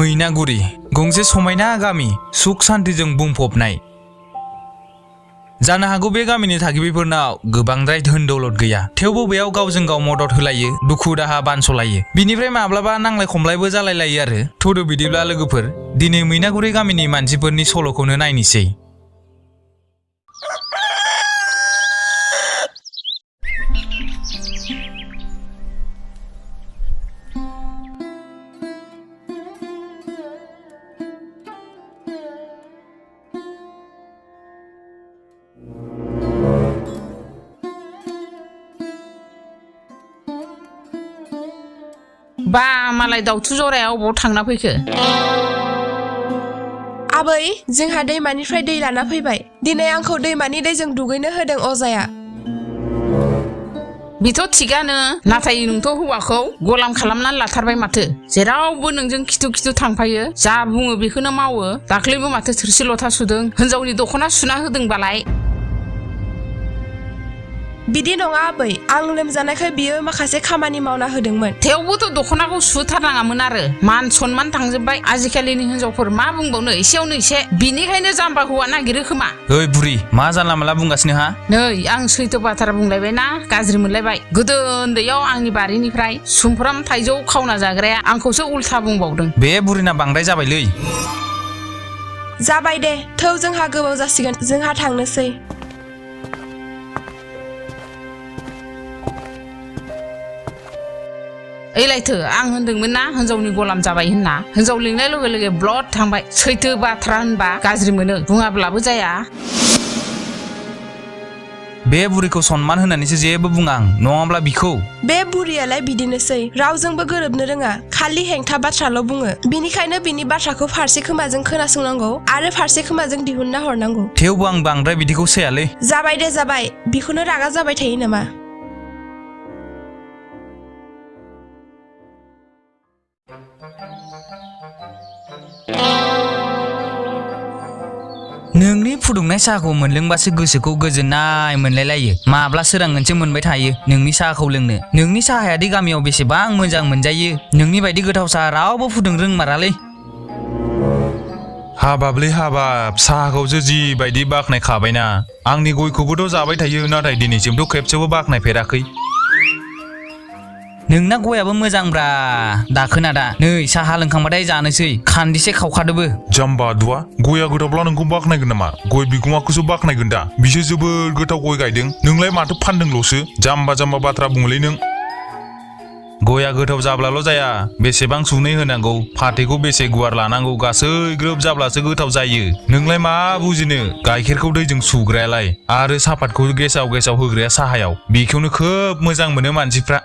मैनागुरि गंसे समायना गामि सुख शान्तिजों बुंफबनाय। जानो हागौ बे गामिनि थागिबिफोरनाव गोबांद्राय धोन दौलत गैया, थेवबो बेयाव गावजों गाव मदद होलायो, दुखु दाहा बानसलायो, बिनिफ्राय माब्लाबा नांलाय खमलायबो जालायलायो आरो। थौदो बिदिब्ला लोगोफोर, दिनै मैनागुरि गामिनि मानसिफोरनि सल'खौनो नायनोसै। बा मालाय दाउथु जराया अबाव थांना फैखो? आबै, जोंहा दैमानिफ्राय दै लाना फैबाय। दिनै आंखौ दैमानि दैजों दुगैनो होदों अजाया। बेथ' थिगानो, नाथाय नोंथ' हौवाखौ गलाम खालामनानै लाथारबाय माथो। जेरावबो नोंजों खिथु खिथु थांफायो, जा बुङो बेखौनो मावो। दाख्लैबो माथो थोरसि लथा सुदों, हिनजावनि दख'ना सुना होदोंबालाय। बिदि नङा आबै, आं लोमजानायखाय बियो माखासे खामानि मावना होदोंमोन। थेवबोथ' दख'नाखौ सुथारनाङामोन आरो। मान सनमान थांजोब्बाय। आजिखालिनि हिनजावफोर मा बुंबावनो, एसेयावनो एसे। बिनिखायनो जाम्बा हौवा नागिरो खोमा। ओइ बुरि, मा जानला माला बुंगासिनो हा? नै आं सैथो बाथ्रा बुंलायबाय ना, गाज्रि मोनलायबाय। गोदो उन्दैयाव आंनि बारिनिफ्राय सुमफ्राम थाइजौ खावना जाग्राया आंखौसो उल्था बुंबावदों। बे बुरिना बांद्राय जाबायलै। जाबाय दे, थौ जोंहा गोबाव जासिगोन, जोंहा थांनोसै। एलायथो, आं होनदोंमोन ना हिनजावनि गलाम जाबाय होनना। हिनजाव लिंनाय लगे लगे ब्लड थांबाय। सैथो बाथ्रा होनबा गाज्रि मोनो, बुङाब्लाबो जाया। बे बुरिखौ सनमान होनानैसो जेबो बुङा आं, नङाब्ला बिखौ। बे बुरियालाय बिदिनोसै, रावजोंबो गोरोबनो रोङा, खालि हेंथा बाथ्राल' बुङो। बिनिखायनो बिनि बाथ्राखौ फारसे खोमाजों खोनासंनांगौ आरो फारसे खोमाजों दिहुनना हरनांगौ। थेवबो आं बांद्राय बिदिखौ सैयालै। जाबाय दे जाबाय, बिखौनो रागा जाबाय थायो नामा? नोंनि फुदुंनाय साहाखौ मोनलोंबासो गोसोखौ गोजोननाय मोनलायलायो। माब्ला सोरांगोनसो मोनबाय थायो नोंनि साहाखौ लोंनो। नोंनि साहायादि गामियाव बेसेबां मोजां मोनजायो, नोंनि बायदि गोथाव साहा रावबो फुदुंनो रोंमारालै। हाबाबलै हाबाब, साहाखौसो जिबायदि बाख्नायखाबायना। आंनि गयखौबोथ' जाबाय थायो, नाथाय दिनैसिमथ' खेबसेबो बाख्नायफेराखै। नोंना गयाबो मोजांब्रा, दाखोना दा। नै साहा लोंखांबाथाय जानोसै, खान्दिसे खावखादोबो। जाम्बा दुआ, गया गोथावब्ला नोंखौ बाख्नायगोन नामा? गय बिगुमाखौसो बाख्नायगोन दा। बिसोर जोबोद गोथाव गय गायदों, नोंलाय माथो फानदोंल'सो। जाम्बा जाम्बा बाथ्रा बुङोलै नों। गया गोथाव जाब्लाल' जाया, बेसेबां सुनै होनांगौ, फाथैखौ बेसे गुवार लानांगौ, गासै ग्रोब जाब्लासो गोथाव जायो। नोंलाय मा बुजिनो, गाइखेरखौ दैजों सुग्रायालाय आरो सापातखौ गेसाव गेसाव होग्राया साहायाव, बेखौनो खोब मोजां मोनो मानसिफ्रा।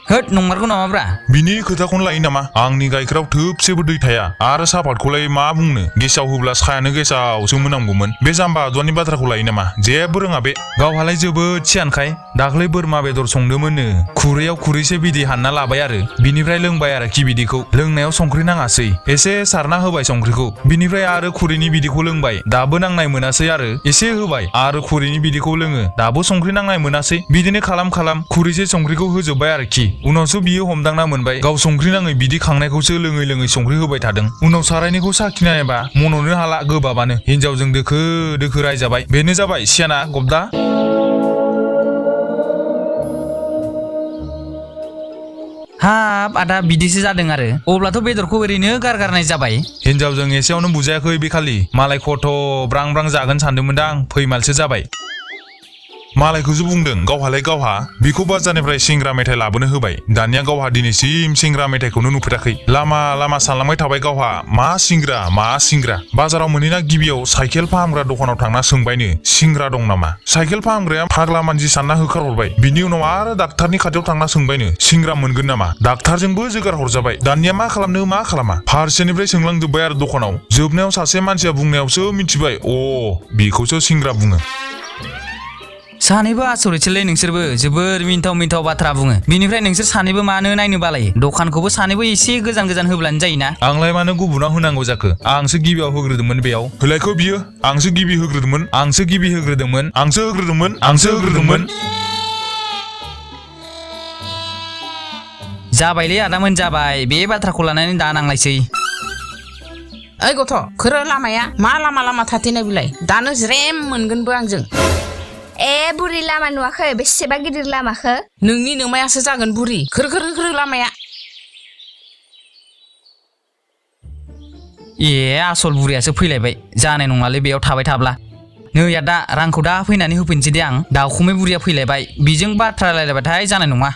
होद, नंमारगौ नामाब्रा? बिनि खोथाखौनो लायो नामा? आंनि गाइखेराव थोबसेबो दै थाया, आरो सापातखौलाय मा बुंनो, गेसाव होब्ला साहायानो गेसावसो मोनामगौमोन। बे जाम्बा आदुवानि बाथ्राखौ लायो नामा? जेबो रोङा बे। गावहालाय जोबोद सियानखाय, दाख्लै बोरमा बेदर संदोंमोननो, खुरैयाव खुरैसे बिदै हानना लाबाय आरो बिनिफ्राय लोंबाय आरोखि बिदैखौ। लोंनायाव संख्रि नाङासै, एसे सारना होबाय संख्रिखौ, बिनिफ्राय आरो खुरैनि बिदैखौ लोंबाय, दाबो नांनाय मोनासै आरो एसे होबाय, आरो खुरैनि बिदैखौ लोङो, दाबो संख्रि नांनाय मोनासै। बिदिनो खालाम खालाम खुरैसे संख्रिखौ होजोब्बाय आरोखि। उनावसो बियो हमदांना मोनबाय, गाव संख्रि नाङै बिदि खांनायखौसो लोङै लोङै संख्रि होबाय थादों। उनाव सारायनिखौ साखिना नायबा मन'नो हाला, गोबाबानो। हिनजावजों दोखो दोखो रायजाबाय। बेनो जाबाय सियाना गब्दा। हाब आदा, बिदिसो जादों आरो? अब्लाथ' बेदरखौ ओरैनो गारगारनाय जाबाय। हिनजावजों एसेयावनो बुजायाखै बे खालि। मालाय खथ' ब्रां ब्रां जागोन सानदोंमोनदां, फैमालसो जाबाय। मालायखौसो बुंदों, गावहालाय गावहा बिखौ बाजारनिफ्राय सिंग्रा मेथाइ लाबोनो होबाय। दानिया गावहा दिनैसिम सिंग्रा मेथाइखौनो नुफेराखै। लामा लामा सानलांबाय थाबाय गावहा, मा सिंग्रा मा सिंग्रा। बाजाराव मोनहैना गिबियाव साइकेल फाहामग्रा दखानाव थांना सोंबायनो, सिंग्रा दं नामा? साइकेल फाहामग्राया फाग्ला मानसि सानना होखारहरबाय। बिनि उनाव आरो डाक्टारनि खाथियाव थांना सोंबायनो, सिंग्रा मोनगोन नामा? डाक्टारजोंबो जोगार हरजाबाय। दानिया मा खालामनो मा खालामा, फारसेनिफ्राय सोंलांजोब्बाय आरो दखानाव। जोबनायाव सासे मानसिया बुंनायावसो मिथिबाय, बेखौसो सिंग्रा बुङो। सानैबो आसरितसोलै नोंसोरबो, जोबोर मिन्थाव मिन्थाव बाथ्रा बुङो। बिनिफ्राय नोंसोर सानैबो मानो नायनो बालायो? दखानखौबो सानैबो एसे गोजान गोजान होब्लानो जायोना। आंलाय मानो गुबुनाव होनांगौ जाखो? आंसो गिबियाव होग्रोदोंमोन बेयाव। होलायखौ बियो, आंसो गिबि होग्रोदोंमोन, आंसो गिबि होग्रोदोंमोन, आंसो होग्रोदोंमोन, आंसो होग्रोदोंमोन। जाबायलै आदामोन जाबाय बे बाथ्राखौ लानानै दा नांलायसै ओइ गथ' खोरो लामाया मा लामा लामा थाथेनाय बिलाय दानो ज्रेम मोनगोनबो आंजों बुरि लामा नुवाखै बेसेबा गिदिर लामाखौ नोंनि नोमायासो जागोन बुरि खोरो लामाया आसल बुरियासो फैलायबाय जानाय नङालै बेयाव थाबाय थाब्ला नै आदा रांखौ दा फैनानै होफैनोसै दे आं दाउखुमै बुरिया फैलायबाय बिजों बाथ्रा रायलायबाथाय जानाय नङा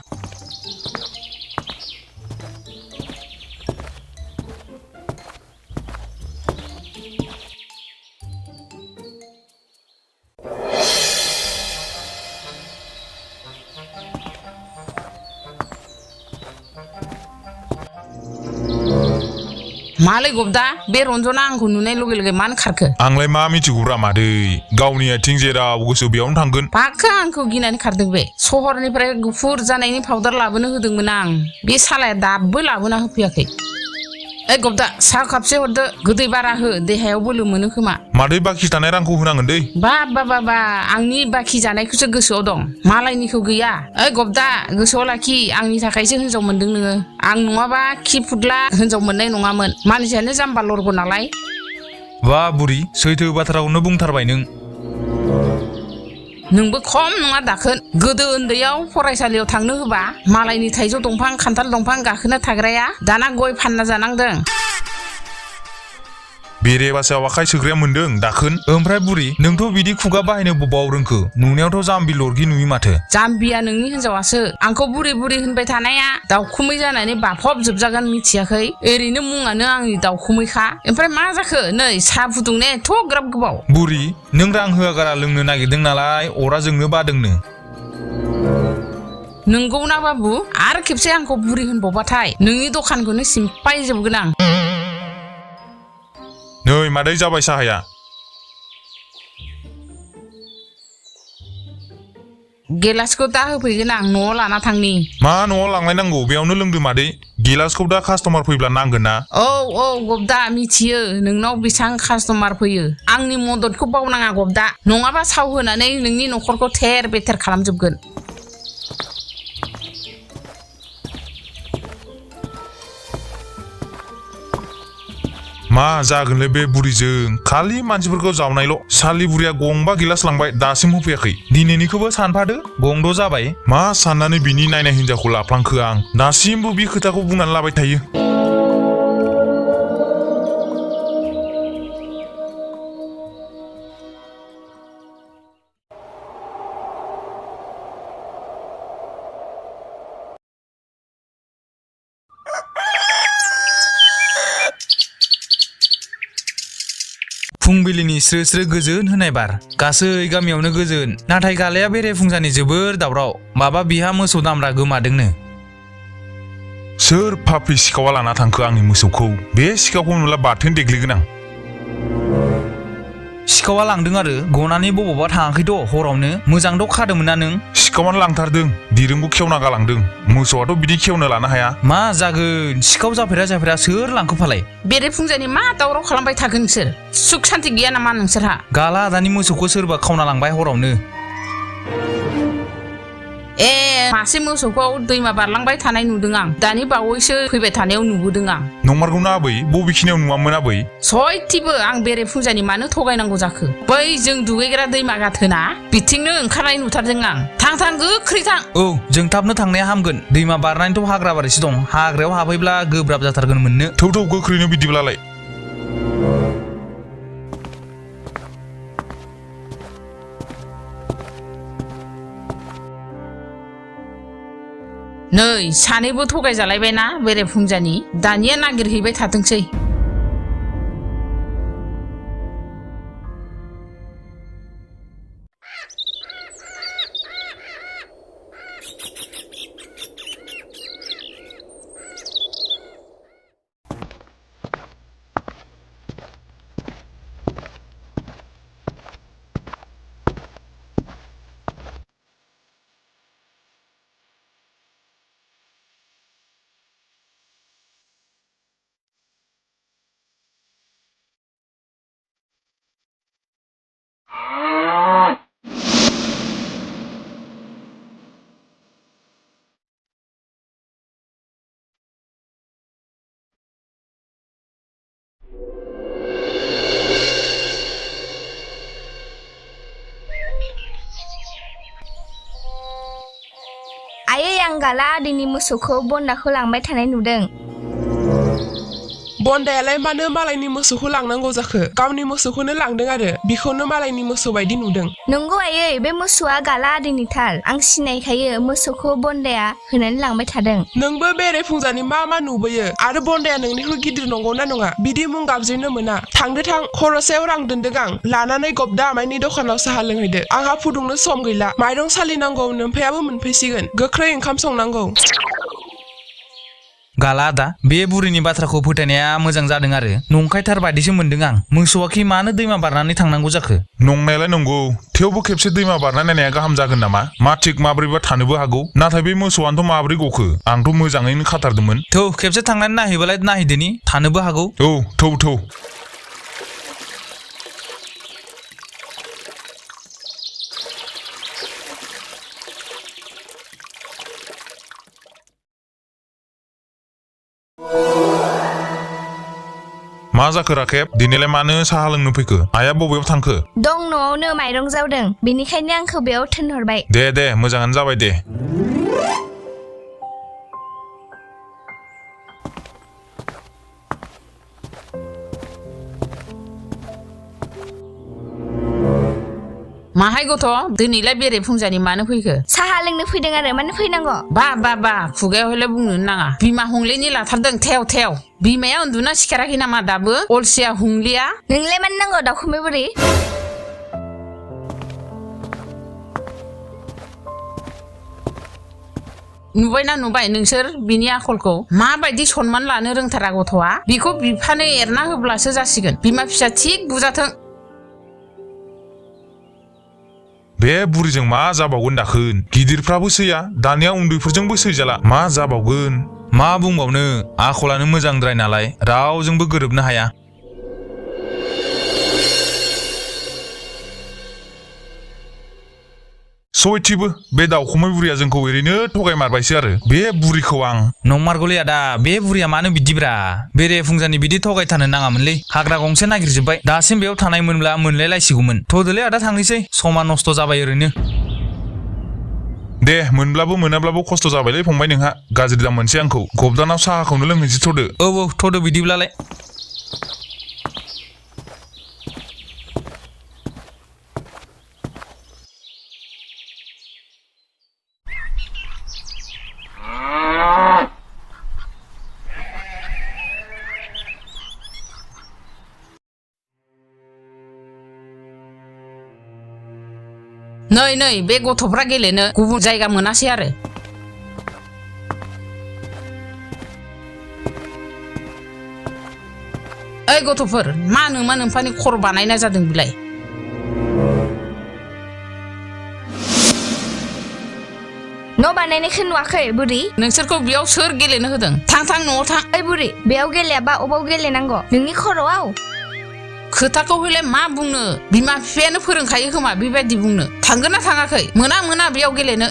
मालै गबदा बे रन्जना आंखौ नुनाय लगे लगे मानो खारखो आंलाय मा मिथिगौब्रा मादै गावनि आथिं जेराव गोसो बेयावनो थांगोन पाक्का आंखौ गिनानै खारदों बे सहरनिफ्राय गुफुर जानायनि पाउडार लाबोनो होदोंमोन आं बे सालाया दाबो लाबोना होफैयाखै ओइ गबदा साहा कापसे हरदो गोदै बारा हो देहायाव बोलो मोनो खोमा मादै बाखि थानाय रांखौ होनांगोन दै बा आंनि बाखि जानायखौसो गोसोआव दं मालायनिखौ गैया ओइ गबदा गोसोआव लाखि आंनि थाखायसो हिनजाव मोनदों नोङो आं नङाबा खि फुदला हिनजाव मोननाय नङामोन मानसियानो जाम्बा लरग नालाय बा बुरि सैथो बाथ्राखौनो बुंथारबाय नोंबो खम नङा दाखोन गोदो उन्दैयाव फरायसालियाव थांनो होबा मालायनि थाइजौ दंफां खान्थाल दंफां गाखोना थाग्राया दाना गय फानना जानांदों बेरे बासायाव आखाइ सोग्राया मोनदों दाखोन ओमफ्राय बुरि नोंथ' बिदि खुगा बाहायनो बबाव रोंखो नुनायावथ' जाम्बि लरगि नुयो माथो जाम्बिया नोंनि हिनजावासो आंखौ बुरि होनबाय थानाया दाउखुमै जानानै बाफब जोबजागोन मिथियाखै ओरैनो मुङानो आंनि दाउखुमैखा ओमफ्राय मा जाखो नै साहा फुदुंनाया एथ' ग्राब गोबाव बुरि नों रां होआगारा लोंनो नागिरदों नालाय अरा जोंनो बादोंनो नंगौना बाबु आरो खेबसे आंखौ बुरि होनबावबाथाय नोंनि दखानखौनो सिमपाय जोबगोन आं नै मादै जाबाय साहाया गेलासखौ दा होफैगोन आं न'आव लाना थांनि मा न'आव लांलायनांगौ बेयावनो लोंदो मादै गिलासखौ दा कास्टमार फैब्ला नांगोन ना औ गबदा मिथियो नोंनाव बेसेबां कास्टमार फैयो आंनि मददखौ बावनाङा गबदा नङाबा साव होनानै नोंनि न'खरखौ थेर बेथेर खालामजोबगोन मा जागोनलै बे बुरिजों खालि मानसिफोरखौ जावनायल' सालि बुरिया गंबा गिलास लांबाय दासिम होफैयाखै दिनैनिखौबो सानफादो गंद' जाबाय मा साननानै बिनि नायनाय हिनजावखौ लाफ्लांखो आं दासिमबो बे खोथाखौ बुंनानै लाबाय थायो फुंबिलिनि स्रो गोजोन होनाय बार गासै गामियावनो गोजोन नाथाय गालाया बेरे फुंजानि जोबोर दावराव माबा बिहा मोसौ दामब्रा गोमादोंनो सोर फाफ्लि सिखावा लाना थांखो आंनि मोसौखौ बे सिखावखौ नुला बाथोन देग्लिगोन आं सिखावा लांदों आरो गनानै बबावबा थाङाखैथ' हरावनो मोजांथ' खादोंमोन ना नों सिखावानो लांथारदों दिरुंखौ खेवना गालांदों मोसौआथ' बिदि खेवनो लानो हाया मा जागोन सिखाव जाफेरा सोर लांखो फालाय बेरे फुंजानि मा दावराव खालामबाय थागोन नोंसोर सुख सान्ति गैया नामा नोंसोरहा गाला दानि मोसौखौ सोरबा खावना लांबाय हरावनो मासे मोसौखौ दैमा बारलांबाय थानाय नुदों आं दानि बावैसो फैबाय थानायाव नुबोदों आं नंमारगौना आबै बबेखिनियाव नुवामोन आबै सयथिबो आं बेरे फुंजानि मानो थगायनांगौ जाखो बै जों दुगैग्रा दैमा गाथोना बिथिंनो ओंखारनाय नुथारदों आं थां गोख्रै थां औ जों थाबनो थांनाया हामगोन दैमा बारनानैथ' हाग्रा बारिसो दं हाग्रायाव हाबहैब्ला गोब्राब जाथारगोन मोननो थौ गोख्रैनो बिदिब्लालाय नै सानैबो थगायजालायबायना बेरे फुंजानि दानिया नागिरहैबाय थाथोंसै आं गाला आदैनि मोसौखौ बन्दाखौ लांबाय थानाय नुदों बन्दायालाय मानो मालायनि मोसौखौ लांनांगौ जाखो गावनि मोसौखौनो लांदों आरो बिखौनो मालायनि मोसौ बायदि नुदों नंगौ आयै बे मोसौआ गाला आदैनि थार आं सिनायखायो मोसौखौ बन्दाया होनानै लांबाय थादों नोंबो बेरे फुंजानि मा नुबोयो आरो बन्दाया नोंनिख्रुइ गिदिर नंगौना नङा बिदि मुं गाबज्रिनो मोना थांदो थां खर'सायाव रां दोनदों आं लानानै गबदा आमाइनि दखानाव साहा लोंहैदो आंहा फुदुंनो सम गैला माइरं सालिनांगौ नोमफायाबो मोनफैसिगोन गोख्रै ओंखाम संनांगौ गाला आदा बे बुरिनि बाथ्राखौ फोथायनाया मोजां जादों आरो नंखायथार बादिसो मोनदों आं मोसौआखि मानो दैमा बारनानै थांनांगौ जाखो नंनायालाय नंगौ थेवबो खेबसे दैमा बारना नायनाया गाहाम जागोन नामा मा थिक माब्रैबा थानोबो हागौ नाथाय बे मोसौआनोथ' माब्रै गखो आंथ' मोजाङैनो खाथारदोंमोन थौ खेबसे थांनानै नायहैबालाय नायहैदोनि थानोबो हागौ औ थौ मा जाखो राखेब दिनैलाय मानो साहा लोंनो फैखो आइया बबेयाव थांखो दं न'आवनो माइरं जावदों बेनिखायनो आंखौ बेयाव थिनहरबाय दे मोजाङानो जाबाय दे माहाय गथ' दिनैलाय बेरे फुंजानि मानो फैखो साहा लोंनो फैदों आरो मानो फैनांगौ बा खुगायाव हयले बुंनो नाङा बिमा हंलेनि लाथारदों थेव बिमाया उन्दुना सिखाराखै नामा दाबो अलसिया हुंलिया नोंलाय मानो नांगौ दाउखुमै बुरि नुबाय नोंसोर बिनि आखलखौ माबायदि सनमान लानो रोंथारा गथ'आ बिखौ बिफानो एरना होब्लासो जासिगोन बिमा फिसा थिग बुजाथों बे बुरिजों मा जाबावगोन दाखोन गिदिरफ्राबो सैया दानिया उन्दैफोरजोंबो सैजाला मा जाबावगोन मा बुंबावनो आखलानो मोजांद्राय नालाय रावजोंबो गोरोबनो हाया सयथिबो बे दाउखुमै बुरिया जोंखौ ओरैनो थगायमारबायसो आरो बे बुरिखौ आं नंमारगौलै आदा बे बुरिया मानो बिदिब्रा बेरे फुंजानि बिदि थगायथारनो नाङामोनलै हाग्रा गंसे नागिरजोब्बाय दासिम बेयाव थानायमोनब्ला मोनलायलायसिगौमोन थदोलै आदा थांनोसै समा नस्थ' जाबाय ओरैनो दे मोनब्लाबो मोनाब्लाबो खस्थ' जाबायलै फंबाय नोंहा गाज्रि दा मोनसे आंखौ गबदानाव साहाखौनो लोंहैसै थदो औ थदो बिदिब्लालाय नै बे गथ'फ्रा गेलेनो गुबुन जायगा मोनासै आरो ओइ गथ'फोर मा नोम्फानि खर' बानायना जादों बिलाय न' बानायनायखौ नुवाखै बुरि नोंसोरखौ बेयाव सोर गेलेनो होदों थां न'आव थां ओइ बुरि बेयाव गेलेयाबा अबाव गेलेनांगौ नोंनि खर'आव खोथाखौ हयले मा बुंनो बिमा बिफायानो फोरोंखायो खोमा बेबायदि बुंनो थांगोन ना थाङाखै मोना बेयाव गेलेनो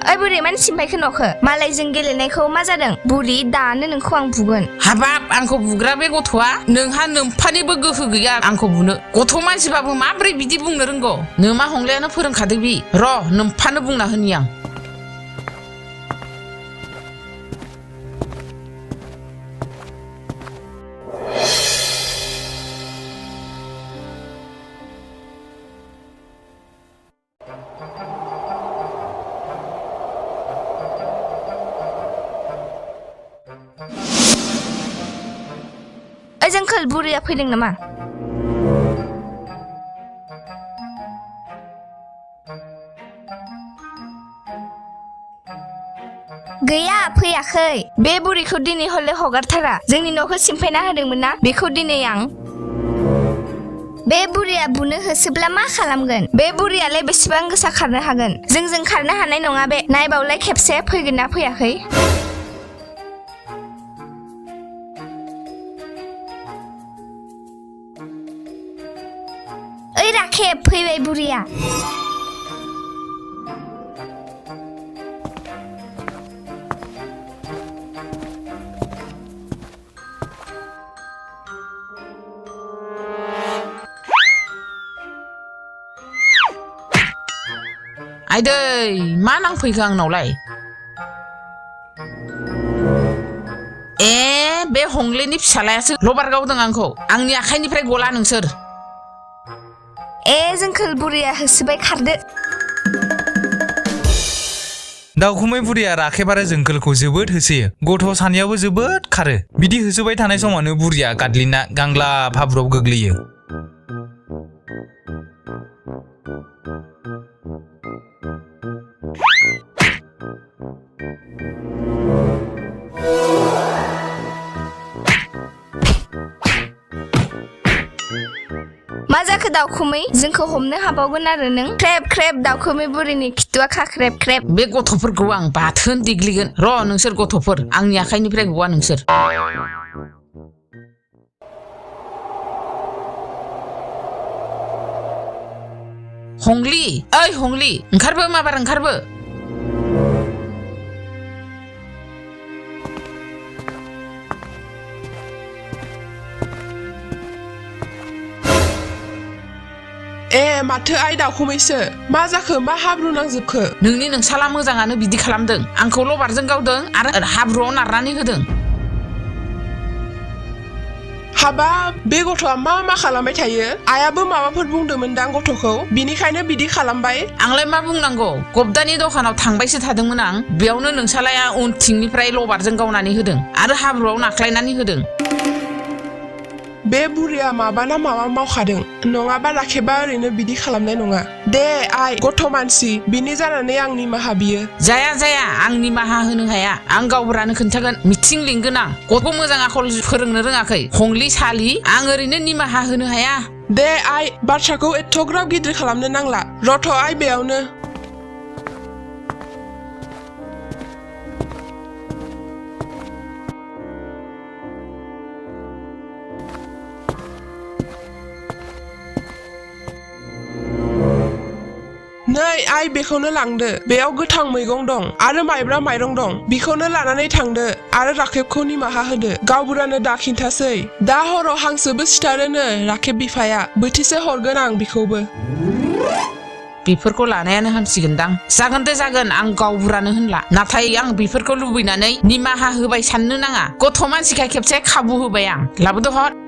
ओइ बुरि मानो सिमफायखो न'खो मालायजों गेलेनायखौ मा जादों बुरि दानो नोंखौ आं बुगोन हाबाब आंखौ बुग्रा बे गथ'आ नोंहा नोम्फानिबो गोहो गैया आंखौ बुनो गथ' मानसिबाबो माब्रै बिदि बुंनो रोंगौ नोमा हंलायानो फोरोंखादों बि र' नोम्फानो बुंना होनि आं ओइ जोंखोल बुरिया फैदों नामा गैया फैयाखै बे बुरिखौ दिनै हले हगारथारा जोंनि न'खौ सिमफायना होदोंमोन ना बेखौ दिनै आं बे बुरिया बुनो होसोब्ला मा खालामगोन बे बुरियालाय बेसेबां गोसा खारनो हागोन जोंजों खारनो हानाय नङा बे नायबावलाय खेबसे फैगोन ना फैयाखै ओइ राखेब फैबाय बुरिया आइदै मा नांफैखो आंनावलाय बे हंलेनि फिसालायासो लबार गावदों आंखौ आंनि आखाइनिफ्राय गला नोंसोर जोंखोल बुरिया होसोबाय खारदो दाउखुमै बुरिया राखेब आरो जोंखोलखौ जोबोद होसोयो गथ' सानैयाबो जोबोद खारो बिदि होसोबाय थानाय समावनो बुरिया गादलिना गांग्लाब हाब्रुआव गोग्लैयो मा जाखो दाउखुमै जोंखौ हमनो हाबावगोन आरो नों ख्रेब ख्रेब दाउखुमै बुरिनि खिथुआ खाख्रेब ख्रेब बे गथ'फोरखौ आं बाथोन देग्लिगोन र' नोंसोर गथ'फोर आंनि आखाइनिफ्राय गवा नोंसोर हंली ओइ हंली ओंखारबो माबार ओंखारबो माथो आइ दाउखुमैसो मा जाखो मा हाब्रु नांजोबखो नोंसाला मोजाङानो बिदि खालामदों आंखौ लबारजों गावदों आरो हाब्रुआव नारनानै होदों हाबाब बे गथ'आ मा खालामबाय थायो आइयाबो माबाफोर बुंदोंमोनदां गथ'खौ बिनिखायनो बिदि खालामबाय आंलाय मा बुंनांगौ गबदानि दखानाव थांबायसो थादोंमोन आं बेयावनो नोंसालाया उनथिंनिफ्राय लबारजों गावनानै होदों आरो हाब्रुआव नाख्लायनानै होदों बे बुरिया माबा मावखादों नङाबा राखेबा ओरैनो बिदि खालामनाय नङा दे आइ गथ' मानसि बिनि जानानै आं निमाहा बियो जाया आं निमाहा होनो हाया आं गावबुरानो खोन्थागोन मिथिं लिंगोन आं गथ' मोजां आखल फोरोंनो रोङाखै हंली सालि आं ओरैनो निमाहा होनो हाया दे आइ बाथ्राखौ एथ'ग्राब गिदिर खालामनो नांला रथ' आइ बेयावनो नै आइ बेखौनो लांदो बेयाव गोथां मैगं दं आरो माइब्रा माइरं दं बेखौनो लानानै थांदो आरो राखेबखौ निमाहा होदो गावबुरानो दा खिन्थासै दा हराव हांसोबो सिथारोनो राखेब बिफाया बोथिसे हरगोन आं बेखौबो बेफोरखौ लानायानो हामसिगोनदां जागोन दे जागोन आं गावबुरानो होनला नाथाय आं बेफोरखौ लुबैनानै निमाहा होबाय साननो नाङा गथ' मानसिखाय खेबसे खाबु होबाय आं लाबोदो हर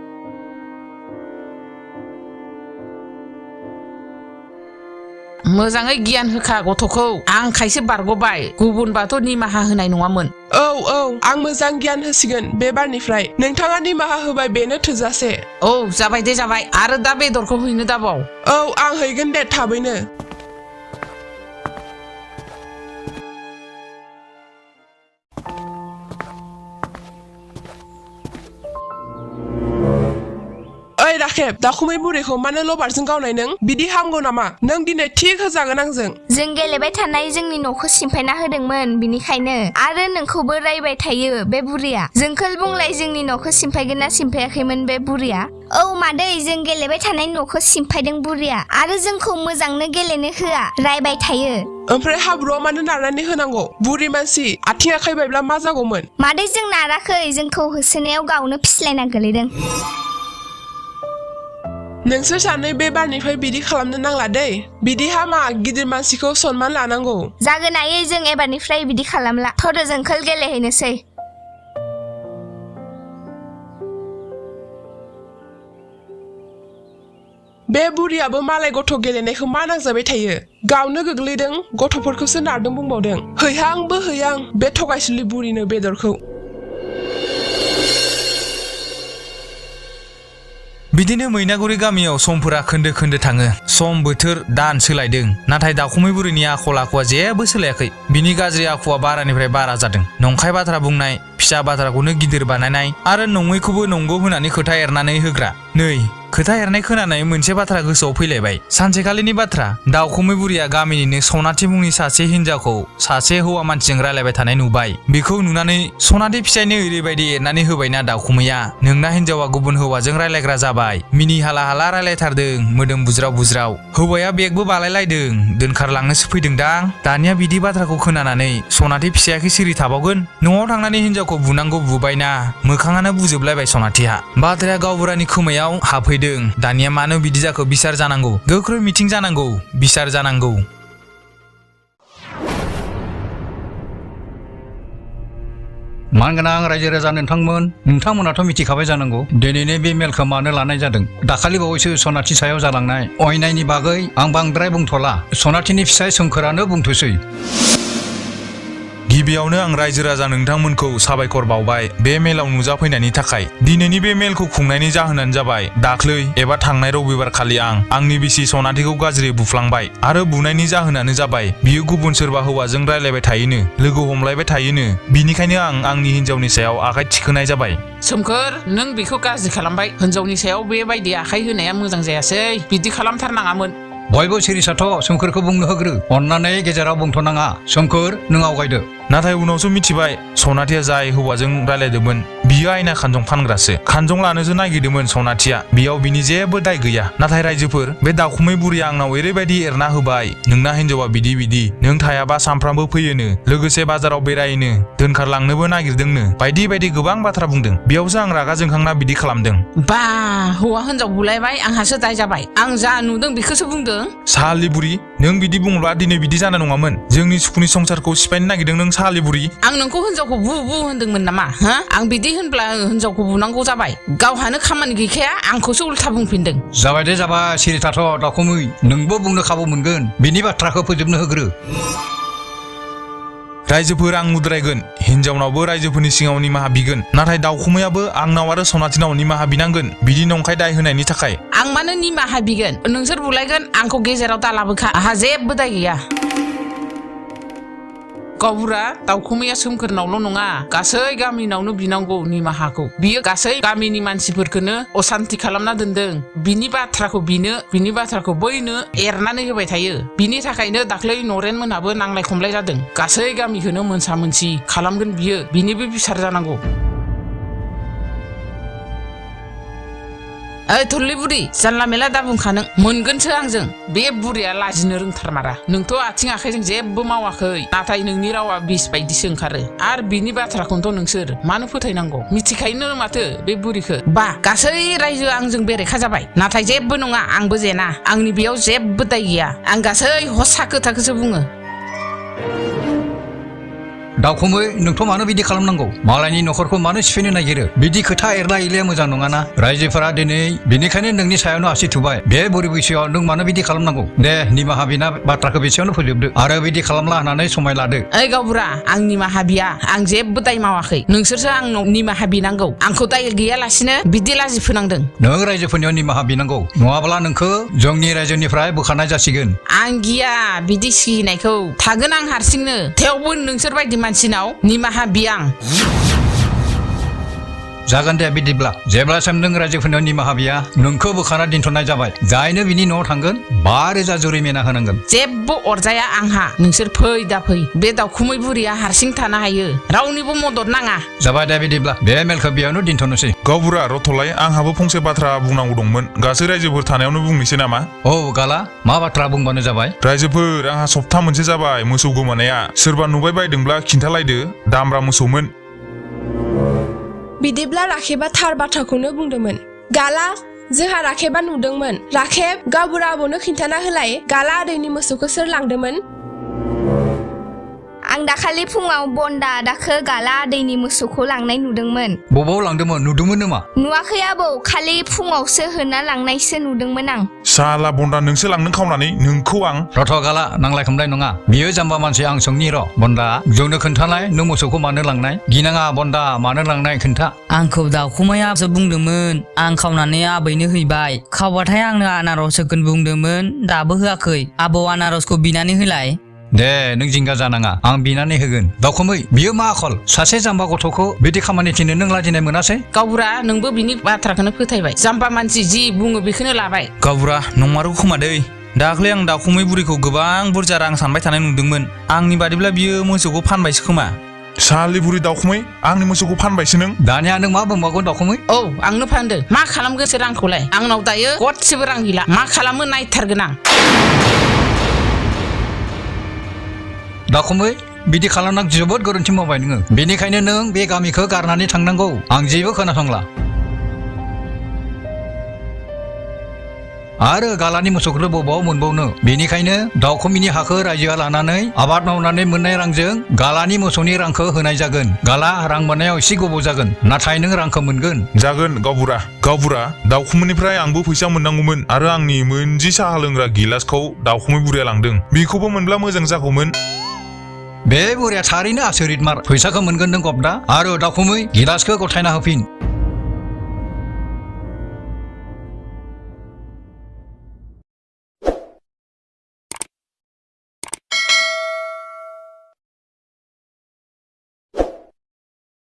मोजाङै गियान होखा गथ'खौ आं खायसे बारग'बाय गुबुनबाथ' निमाहा होनाय नङामोन औ आं मोजां गियान होसिगोन बे बारनिफ्राय नोंथाङा निमाहा होबाय बेनो थोजासे औ जाबाय दे जाबाय आरो दा बेदरखौ हैनो दाबाव औ आं हैगोन दे थाबैनो ओइ राखेब दाउखुमै बुरैखौ मानो लबारजों गावनाय नों बिदि हामगौ नामा नों दिनै थिग होजागोन आंजों जों गेलेबाय थानाय जोंनि न'खौ सिमफायना होदोंमोन बिनिखायनो आरो नोंखौबो रायबाय थायो बे बुरिया जोंखोल बुंलाय जोंनि न'खौ सिमफायगोन ना सिमफायाखैमोन बे बुरिया औ मादै जों गेलेबाय थानाय न'खौ सिमफायदों बुरिया आरो जोंखौ मोजांनो गेलेनो होआ रायबाय थायो ओमफ्राय हाब्रुआव मानो नारनानै होनांगौ बुरि मानसि आथिं आखाइ बायब्ला मा जागौमोन मादै जों नाराखै जोंखौ होसोनायाव गावनो फिस्लायना गोलैदों नोंसोर सानै बे बारनिफ्राय बिदि खालामनो नांला दै बिदि हामा गिदिर मानसिखौ सनमान लानांगौ जागोन आयै जों एबारनिफ्राय बिदि खालामला थ'द' जोंखोल गेलेहैनोसै बे बुरियाबो मालाय गथ' गेलेनायखौ मा नांजाबाय थायो गावनो गोग्लैदों गथ'फोरखौसो नारदों बुंबावदों हैहां बे थगायसुलि बुरिनो बेदरखौ बिदिनो मैनागुरि गामियाव समफोरा खोन्दो खोन्दो थाङो सम बोथोर दान सोलायदों नाथाय दाउखुमै बुरिनि आखल आखुआ जेबो सोलायाखै बिनि गाज्रि आखुआ बारानिफ्राय बारा जादों नंखाय बाथ्रा बुंनाय फिसा बाथ्राखौनो गिदिर बानायनाय आरो नङैखौबो नंगौ होनानै खोथा एरनानै होग्रा नै खोथा एरनाय खोनानाय मोनसे बाथ्रा गोसोआव फैलायबाय सानसेखालिनि बाथ्रा दाउखुमै बुरिया गामिनिनो सनाथि मुंनि सासे हिनजावखौ सासे हौवा मानसिजों रायलायबाय थानाय नुबाय बेखौ नुनानै सनाथि फिसायनो ओरैबायदि एरनानै होबायना दाउखुमैया नोंना हिनजावा गुबुन हौवाजों रायलायग्रा जाबाय मिनि हाला हाला रायलायथारदों मोदोम बुज्राव हौवाया बेगबो बालायलायदों दोनखारलांनोसो फैदोंदां दानिया बिदि बाथ्राखौ खोनानानै सनाथि फिसायाखै सिरि थाबावगोन न'आव थांनानै हिनजावखौ बुनांगौ बुबायना मोखाङानो बुजोबलायबाय सनाथिहा बाथ्राया गावबुरानि खोमायाव हाबफैदों दानिया मानो बिदि जाखो बिसार जानांगौ गोख्रै मिथिं जानांगौ बिसार जानांगौ मानगोनां रायजो राजा नोंथांमोनाथ' मिथिखाबाय जानांगौ दिनैनि बे मेलखौ मानो लानाय जादों। दाखालि बावैसो सनाथि सायाव जालांनाय अयनायनि बागै आं बांद्राय बुंथ'ला, सनाथिनि फिसाय सोमखोरानो बुंथोसै। गिबियावनो आं रायजो राजा नोंथांमोनखौ साबायखर बावबाय बे मेलाव नुजाफैनायनि थाखाय। दिनैनि बे मेलखौ खुंनायनि जाहोनानो जाबाय दाख्लै एबा थांनाय रबिबार खालि आं आंनि बिसि सनाथिखौ गाज्रि बुफ्लांबाय आरो बुनायनि जाहोनानो जाबाय बियो गुबुन सोरबा हौवाजों रायलायबाय थायोनो, लोगो हमलायबाय थायोनो। बिनिखायनो आं आंनि हिन्जावनि सायाव आखाइ थिखोनाय जाबाय। सोमखोर, नों बेखौ गाज्रि खालामबाय। हिन्जावनि सायाव बेबायदि आखाइ होनाया मोजां जायासै। बिदि खालामथारनाङामोन। बयबो सिरिसाथ' सोमखोरखौ बुंनो होग्रो, अन्नानै गेजेराव बुंथ'नाङा। सोमखोर, नों आवगायदो। नाथाय उनावसो मिथिबाय सनाथिया जाय हौवाजों रायलायदोंमोन बियो आयना खानजं फानग्रासो। खानजं लानोसो नागिरदोंमोन सनाथिया, बेयाव बिनि जेबो दाय गैया। नाथाय रायजोफोर, बे दाउखुमै बुरिया आंनाव ओरैबायदि एरना होबाय, नोंना हिन्जावा बिदि नों थायाबा सानफ्रामबो फैयोनो, लोगोसे बाजाराव बेरायोनो, दोनखारलांनोबो नागिरदोंनो, बायदि बायदि गोबां बाथ्रा बुंदों। बेयावसो आं रागा जोंखांना बिदि खालामदों। बा, हौवा हिन्जाव बुलायबाय, आंहासो दाय जाबाय। आं जा नुदों बेखौसो बुंदों। सालि बुरि, नों बिदि बुङोब्ला दिनै बिदि जानाय नङामोन। जोंनि सुखुनि संसारखौ सिफायनो नागिरदों नों सालि बुरि। आं नोंखौ हिन्जावखौ बु होनदोंमोन नामा? आं बिदि होनब्ला हिन्जावखौ बुनांगौ जाबाय। गावहानो खामानि गैखाया, आंखौसो उल्था बुंफिनदों। जाबाय दे जाबाय, सिरि थाथ' दाउखुमै, नोंबो बुंनो खाबु मोनगोन। बिनि बाथ्राखौ फोजोबनो होग्रो। रायजोफोर, आं उद्रायगोन। हिन्जावनावबो रायजोफोरनि सिगाङाव निमाहा बिगोन। नाथाय दाउखुमैयाबो आंनाव आरो सनाथिनाव निमाहा बिनांगोन बिदि नंखाय दाय होनायनि थाखाय। आं मानो निमाहा बिगोन? नोंसोर बुलायगोन, आंखौ गेजेराव दालाबोखा। आंहा जेबो दाय गैया। गावबुरा, दाउखुमैया सोमखोरनावल' नङा, गासै गामिनावनो बिनांगौ निमाहाखौ। बियो गासै गामिनि मानसिफोरखौनो असान्ति खालामना दोनदों। बिनि बाथ्राखौ बिनि बाथ्राखौ बैनो एरनानै होबाय थायो। बिनि थाखायनो दाख्लै नरेन मोनहाबो नांलाय खमलाय जादों। गासै गामिखौनो मोनसा मोनसि खालामगोन बियो। बिनिबो बिसार जानांगौ। ओइ थुरलि बुरि, जानला मेला दा बुंखानो मोनगोनसो आंजों। बे बुरिया लाजिनो रोंथारमारा। नोंथ' आथिं आखाइजों जेबो मावाखै, नाथाय नोंनि रावा बिस बायदिसो ओंखारो। आरो बिनि बाथ्राखौनोथ' नोंसोर मानो फोथायनांगौ? मिथिखायोनो माथो बे बुरिखौ। बा, गासै रायजोआ आंजों बेरेखा जाबाय। नाथाय जेबो नङा, आंबो जेना। आंनि बेयाव जेबो दाय गैया। आं गासै हसा खोथाखौसो बुङो। दाउखुमै, नोंथ' मानो बिदि खालामनांगौ? मालायनि न'खरखौ मानो सिफायनो नागिरो? बिदि खोथा एरला एरलाया मोजां नङाना। रायजोफोरा दिनै बेनिखायनो नोंनि सायावनो आसि थुबाय। बे बुरि बैसोआव नों मानो बिदि खालामनांगौ? दे, निमाहा बिना बाथ्राखौ बेसेयावनो फोजोबदो आरो बिदि खालामला होननानै समाय लादो। ओइ गावबुरा, आं निमाहा बिया। आं जेबो दाय मावाखै। नोंसोरसो आंनाव निमाहा बिनांगौ। आंखौ दाय गैयालासिनो बिदि लाजि फोनांदों। नों रायजोफोरनियाव निमाहा बिनांगौ, नङाब्ला नोंखौ जोंनि रायजोनिफ्राय बोखारनाय जासिगोन। आं गिया बिदि सिगिनायखौ। थागोन आं हारसिंनो। थेवबो नोंसोर बायदि मानसिनाव निमाहा बियां। जागोन दे बिदिब्ला। जेब्लासिम नों रायजोफोरनियाव निमाहा बिया, नोंखौ बोखारना दोनथ'नाय जाबाय। जायनो बिनि न'आव थांगोन 5,000 जुरिमेना होनांगोन। जेबो अरजाया आंहा। नोंसोर फै दा फै। बे दाउखुमै बुरिया हारसिं थानो हायो। रावनिबो मदद नाङा। जाबाय दे बिदिब्ला। बे मेलखौ बेयावनो दोनथ'नोसै। गावबुरा रथ'लाय, आंहाबो फंसे बाथ्रा बुंनांगौ दंमोन। गासै रायजोफोर थानायावनो बुंनोसै नामा? औ गाला, मा बाथ्रा बुंबानो जाबाय। रायजोफोर, आंहा सप्ता मोनसे जाबाय मोसौ गोमानाया। सोरबा नुबाय बायदोंब्ला खिन्थालायदो। दामब्रा मोसौमोन। बिदिब्ला राखेबा थार बाथ्राखौनो बुंदोंमोन। गाला, जोंहा राखेबा नुदोंमोन। राखेब, गावबुरा आबौनो खिन्थाना होलाय, गाला आदैनि मोसौखौ सोर लांदोंमोन? आं दाखालि फुङाव बन्दा आदाखौ गाला आदैनि मोसौखौ लांनाय नुदोंमोन। बबाव लांदोंमोन? नुदोंमोन नामा? नुवाखै आबौ, खालि फुङावसो होना लांनायसो नुदोंमोन आं। साला बन्दा, नोंसो लांदों खावनानै। नोंखौ आं रथ' गाला, नांलाय खमलाय नङा। बियो जाम्बा मानसि, आं सोंनि र'। बन्दा, जोंनो खोन्थालाय, नों मोसौखौ मानो लांनाय? गिनाङा बन्दा, मानो लांनाय खोन्था। आंखौ दाउखुमैयासो बुंदोंमोन। आं खावनानै आबैनो हैबाय। खावबाथाय आंनो आनारस होगोन बुंदोंमोन, दाबो होआखै। आबौ, आनारसखौ बिनानै होलाय। दे, नों जिंगा जानाङा, आं बिनानै होगोन। दाउखुमै, बियो मा आखल? सासे जाम्बा गथ'खौ बिदि खामानि थिनो नों लाजिनाय मोनासै? गावबुरा, नोंबो बिनि बाथ्राखौनो फोथायबाय। जाम्बा मानसि जि बुङो बेखौनो लाबाय। गावबुरा, नंमारगौ खोमा दै। दाख्लै आं दाउखुमै बुरिखौ गोबां बुरजा रां सानबाय थानाय नुदोंमोन। आंनि बादिब्ला बियो मोसौखौ फानबायसो खोमा। सालि बुरि दाउखुमै, आंनि मोसौखौ फानबायसो नों। दानिया नों मा बुंबावगोन दाउखुमै? औ, आंनो फानदों। मा खालामगोनसो रांखौलाय? आंनाव दायो गदसेबो रां गैला। मा खालामो नायथारगोन आं। दाउखुमै, बिदि खालामना जोबोद गोरोन्थि मावबाय नोङो। बेनिखायनो नों बे गामिखौ गारनानै थांनांगौ। आं जेबो खोनासंला। आरो गालानि मोसौखौल' बबाव मोनबावनो बेनिखायनो दाउखुमिनि हाखौ रायजोआ लानानै आबाद मावनानै मोननाय रांजों गालानि मोसौनि रांखौ होनाय जागोन गाला रां मोननायाव एसे गोबाव जागोन नाथाय नों रांखौ मोनगोन जागोन गावबुरा दाउखुमैनिफ्राय आंबो फैसा मोननांगौमोन आरो आंनि मोनजि साहा लोंग्रा गिलासखौ दाउखुमै बुरिया लांदों बेखौबो मोनब्ला मोजां जागौमोन बे बुरिया थारैनो आसरित मार फैसाखौ मोनगोन नों गबदा आरो दाउखुमै गिलासखौ गथायना होफिन